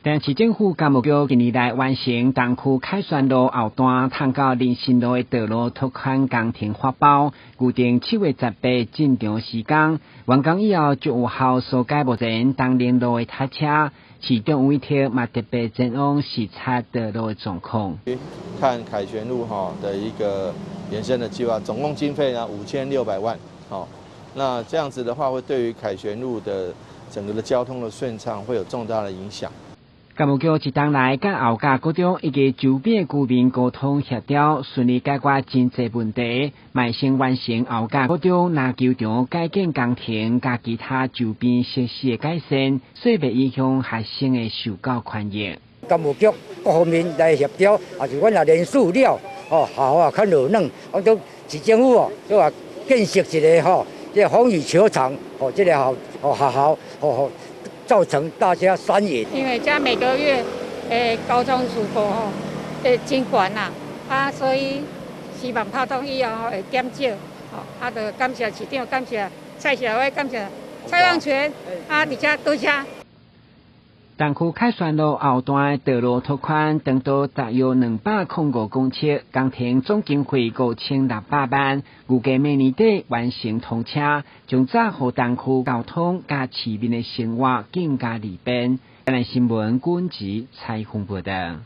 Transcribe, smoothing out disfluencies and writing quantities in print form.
但市政府工務局近年來完成東區凱旋路後段通到林森路的道路拓寬工程發包，預定7月18進場施工。完工以後，就有效疏解目前東寧路的塞車。市長委託嘛特別前往視察道路的狀況。看凱旋路哈的一個延伸的計劃，總共經費呢5600萬。好，那這樣子的話，會對於凱旋路的整個的交通的順暢會有重大的影響。工務局這冬來佮後甲國中以及周邊居民溝通協調，順利解決真濟問題，嘛先完成後甲國中籃球場改建工程，佮其他周邊設施的改善，所以袂影響學生的受教權益。工務局各方面來協調，也是阮若連署了，吼，下雨也較落軟，講到市政府哦，就話建設一個吼，這個風雨球場，吼，這個校吼學校，吼吼。造成大家三贏。因為這每個月，交通事故吼，會真懸啦，啊，所以希望拍通以後會減少，吼，啊，就感謝市長，感謝蔡小偉，感謝蔡旺全，啊，而且多謝。東區凱旋路後段的道路拓寬，長度大約205公尺，工程總經費5600萬，預計明年底完成通車，將造予東區交通佮市民的生活更加利便。新聞軍籍採訪報道。